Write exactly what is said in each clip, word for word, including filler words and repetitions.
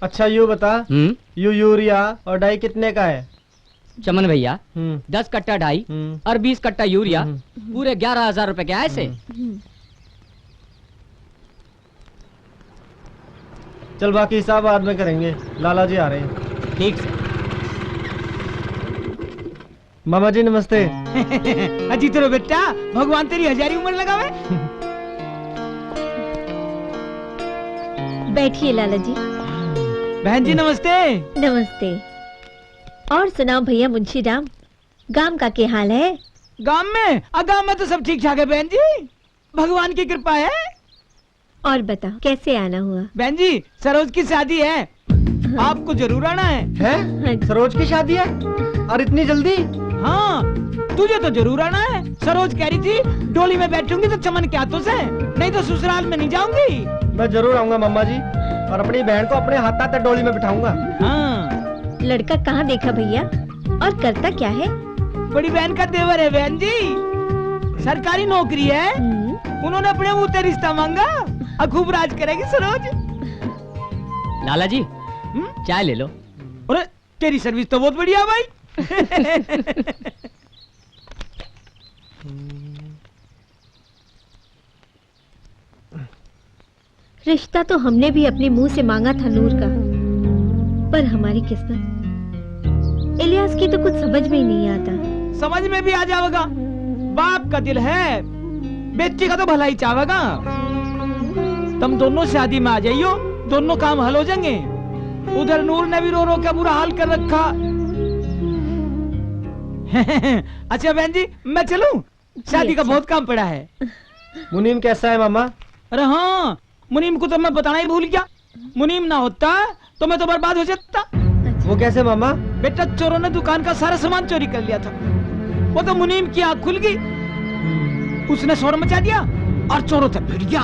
अच्छा, यू बता, हम्म? You urea और डाई कितने का है? चमन भैया, हम्म। दस कट्टा डाई हम्म। और बीस कट्टा यूरिया, हम्म। पूरे ग्यारह हजार रुपए के आए से। हम्म। हम्म। चल, बाकी हिसाब बाद में करेंगे, लाला जी आ रहे हैं। ठीक से। मामा जी, नमस्ते। अजी तेरो बेटा, भगवान तेरी हजारी उम्र लगावे। बैठिए लाला जी। बहन जी, नमस्ते। नमस्ते। और सुनाओ भैया मुंशी राम, गांव का क्या हाल है? गांव में? आ, गांव में तो सब ठीक ठाक है बहन जी, भगवान की कृपा है। और बताओ, कैसे आना हुआ? बहन जी, सरोज की शादी है, आपको जरूर आना है। हैं? हाँ जी। सरोज की शादी है? और इतनी जल्दी? हाँ, तुझे तो जरूर आना है। सरोज कह रही थी, डोली में बैठूंगी तो चमन के हाथों से, नहीं तो ससुराल में नहीं जाऊंगी। मैं जरूर आऊंगा मामा जी, और अपनी बहन को अपने हाथ हाथ डोली में बिठाऊंगा। हाँ। लड़का कहाँ देखा भैया, और करता क्या है? बड़ी बहन का देवर है बहन जी, सरकारी नौकरी है। हम्म। उन्होंने अपने मुंह से रिश्ता मांगा, और खूब राज करेगी सरोज। लाला जी, हम्म? चाय ले लो। अरे, तेरी सर्विस तो बहुत बढ़िया भाई। रिश्ता तो हमने भी अपने मुंह से मांगा था नूर का, पर हमारी किस्मत। इलियास की तो कुछ समझ में ही नहीं आता। समझ में भी आ जावेगा, बाप का दिल है, बेटी का तो भला ही चाहेगा। तुम दोनों शादी में आ जाइयो, दोनों काम हल हो जाएंगे। उधर नूर ने भी रो रो के बुरा हाल कर रखा। अच्छा बहन जी, मैं चलूं? जी, शादी का अच्छा। बहुत काम पड़ा है। मुनीम कैसा है मामा? अरे हाँ, मुनीम को तो मैं बताना ही भूल गया। मुनीम ना होता तो मैं तो बर्बाद हो जाता। अच्छा। वो कैसे मामा? बेटा, चोरों ने दुकान का सारा सामान चोरी कर लिया था। वो तो मुनीम की आंख खुल गई, उसने शोर मचा दिया और चोरों से भिड़ गया।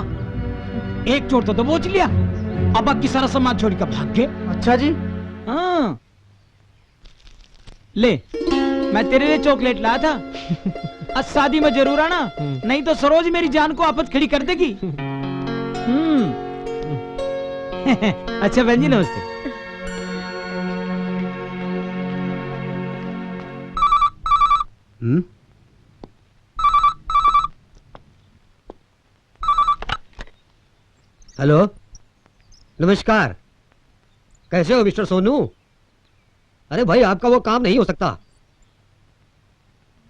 एक चोर तो दबोच लिया, अब बाकी सारा सामान छोड़ के भाग गए। अच्छा जी। हाँ। ले, मैं तेरे लिए चॉकलेट लाया था। आज शादी में जरूर आना, हम्म। नहीं तो सरोज मेरी जान को आफत खड़ी कर देगी। हम्म। अच्छा बहन जी, नमस्ते। हम्म। हेलो, नमस्कार। कैसे हो मिस्टर सोनू? अरे भाई, आपका वो काम नहीं हो सकता।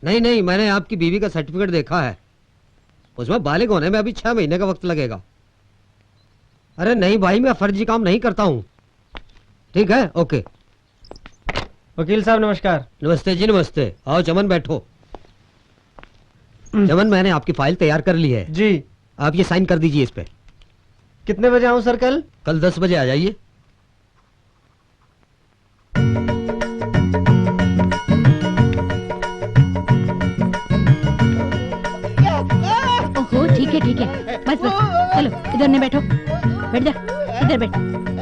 नहीं, नहीं, मैंने आपकी बीवी का सर्टिफिकेट देखा है, उसमें बालिग होने में अभी छह महीने का वक्त लगेगा। अरे नहीं भाई, मैं फर्जी काम नहीं करता हूँ। ठीक है, ओके। वकील साहब, नमस्कार। नमस्ते जी, नमस्ते। आओ चमन, बैठो। चमन, मैंने आपकी फाइल तैयार कर ली है। जी। आप ये साइन कर दीजिए इस पे। कितने बजे आऊँ सर कल? कल दस बजे आ जाइए। ओहो, ठीक है, ठीक है, बस, बस, चलो, इधर ने बैठो, बैठ जा, इधर बैठ।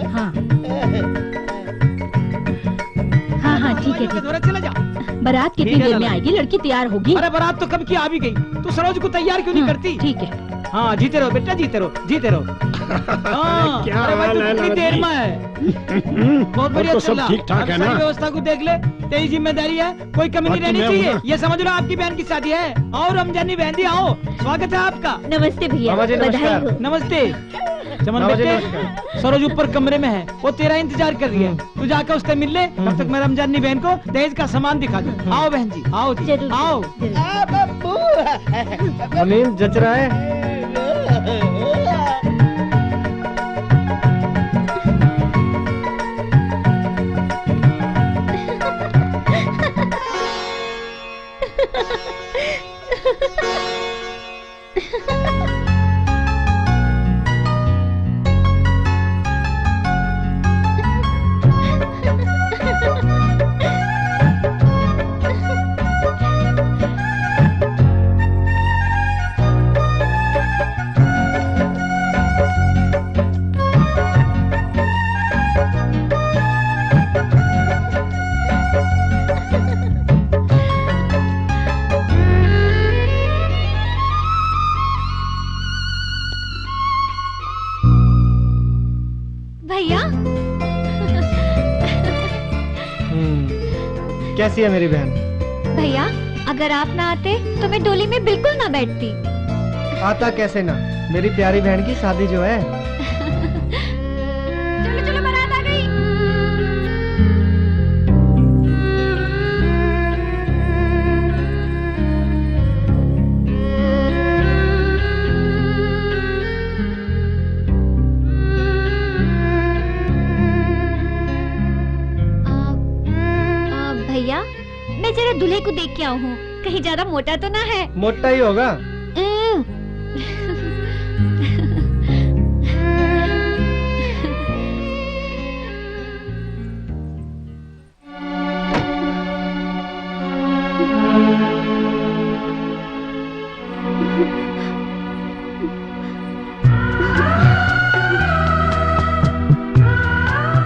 हाँ, हाँ, हाँ, ठीक है, ठीक है। बारात कितनी देर में आएगी? लड़की तैयार होगी। अरे, बारात तो कब की आ भी गई, तू सरोज को तैयार क्यों नहीं करती? ठीक है। हाँ, जीते रहो बेटा, जीते रहो, जीते रहो। हाँ, क्या अरे भाई, हाल तू है कितनी लाला देर जी? में है? बहुत बढ़िया और तो चल सब रहा। ठीक ठाक अब है सारी ना? व्यवस्था को देख ले, तेरी जिम्मेदारी है, कोई कमी नहीं बाकी रहनी मैं चाहिए। हूँ ना। ये समझ लो, आपकी बहन की शादी है। आओ रमजानी बहन जी, आओ, स्वागत है आपका। नमस्ते भैया, बाबा जी, बधाई नमस्कार। हो। नमस्ते। चमन बाबा जी, बेटे, नमस्कार। सरोज ऊपर कमरे में है, वो तेरा इंतजार कर रही है। हम्म। तू जाकर उससे मिल ले, तब तक मैं रमजानी बहन को दहेज का सामान दिखा दूं। हम्म। आओ बहन जी, आओ जी, जरूर, आओ। जरूर। आ, बब्बू। मुनीम, जच रहा है? भैया, कैसी है मेरी बहन? भैया, अगर आप ना आते तो मैं डोली में बिल्कुल ना बैठती। आता कैसे ना, मेरी प्यारी बहन की शादी जो है। चलो, चलो, बारात आ गई। आ, आ, भैया, मैं जरा दूल्हे को देख के आऊँ हूँ, कहीं ज्यादा मोटा तो ना है? मोटा ही होगा। उम्म।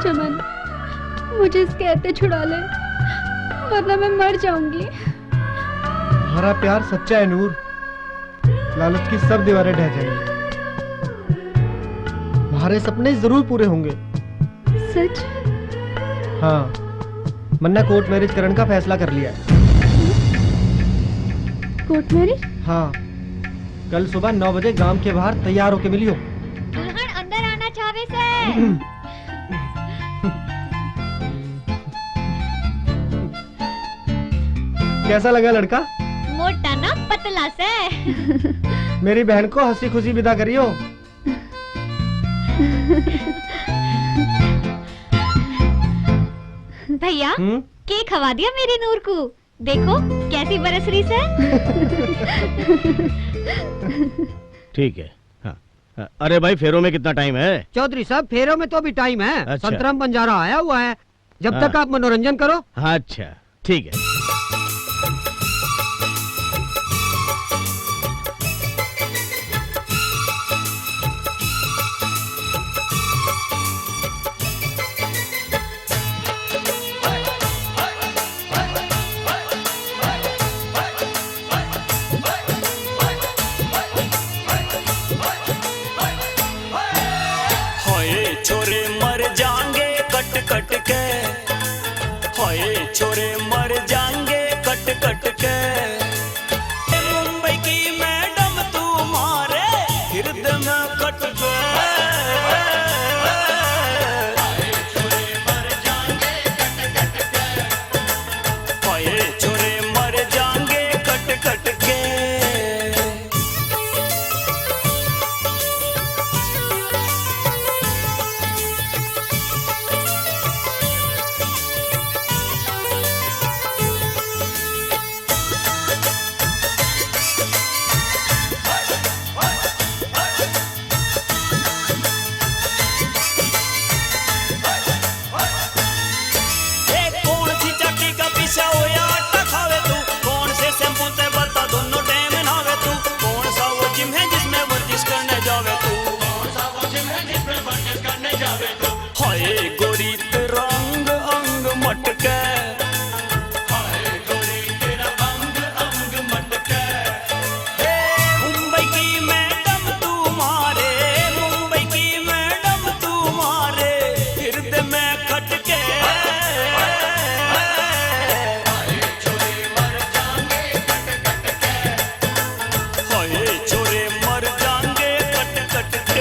चमन, मुझे इसके हाथ से छुड़ा ले, वरना मैं मर जाऊंगी। हमारा प्यार सच्चा है नूर, लालच की सब दीवारें ढह जाएंगी, हमारे सपने जरूर पूरे होंगे। सच? हाँ, मन्ने कोर्ट मैरिज करण का फैसला कर लिया है। Court marriage? हाँ, कल सुबह नौ बजे गांव के बाहर तैयार होके मिलियो। दुल्हन अंदर आना चाहवे से। कैसा लगा लड़का? मोटा ना पतला से। मेरी बहन को हंसी खुशी विदा करियो। भैया, हम्म? केक खवा दिया मेरे नूर को। देखो, कैसी बरस रही से। ठीक है। हाँ। अरे भाई, फेरों में कितना टाइम है? चौधरी साहब, फेरों में तो अभी टाइम है। अच्छा। संतराम बंजारा आया हुआ है, जब हाँ। तक आप मनोरंजन करो। हाँ, अच्छा, ठीक है। हाय छोरे मर जाएंगे कट कट के, हाय छोरे मर जाएंगे कट कट के। ए मुंबई की मैडम तू मारे हिरद में कट के। हाय छोरे मर जाएंगे कट कट के। ए, कौन सी चाटी का पीसा होया आटा खावे तू? कौन से शैम्पू ते बता दोनों टाइम नहावे तू? कौन सा वो जिम है जिसमें वर्जिश करने जावे तू? कौन सा वो जिम है जिसमें वर्जिश करने जावे तू? हाय गोरी तेरा अंग अंग मटके। हाय गोरी तेरा अंग अंग मटके। ए, मुंबई की मैडम तू मारे, मुंबई की मैडम तू मारे, हिरद में खटके। हाय छोरे मर जाएंगे कट कट के।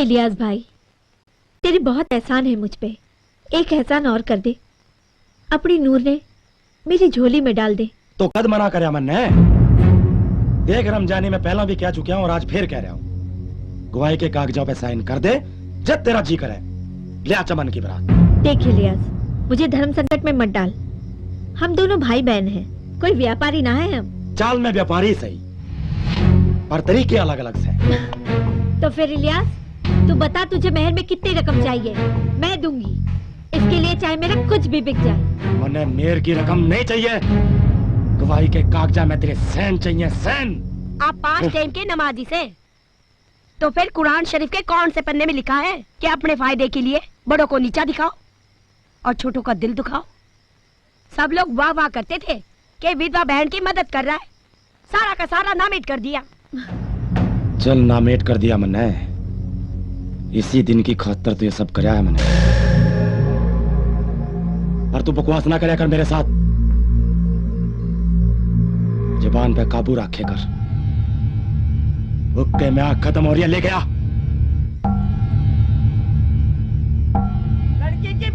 इलियास भाई, तेरी बहुत एहसान है मुझ पे। एक एहसान और कर दे, अपनी नूर ने मेरी झोली में डाल दे। तो कद मना करया मन्ने? देख रमजानी, मैं पहला भी कह चुका हूँ और आज फिर कह रहा हूँ, गवाही के कागजां पे साइन कर दे, जब तेरा जी करे। ले आ चमन की बारात। देख इलियास, मुझे धर्म संकट में मत डाल। हम दोनों भाई बहन हैं, कोई व्यापारी ना है हम। चाल मैं व्यापारी सही, पर तरीके अलग अलग से। तो फिर इलियास, तू बता, तुझे मेहर में कितनी रकम चाहिए, मैं दूंगी। इसके लिए चाहे मेरा कुछ भी बिक जाए। मन्ने मेहर की रकम नहीं चाहिए, गवाही के कागजा में तेरे सैन चाहिए, सैन। आप पांच टाइम के नमाजी से, तो फिर कुरान शरीफ के कौन से पन्ने में लिखा है कि अपने फायदे के लिए बड़ों को नीचा दिखाओ और छोटों का दिल दुखाओ? सब लोग वाह वाह करते थे कि विधवा बहन की मदद कर रहा है, सारा का सारा नामेट कर दिया। चल, नामेट कर दिया मन्ने, इसी दिन की खातर तो ये सब करया है मन्ने। और तू बकवास ना करया कर मेरे साथ, जबान पे काबू रखे कर। हुक्के में आग खत्म हो रही है, लेके आ। लड़की की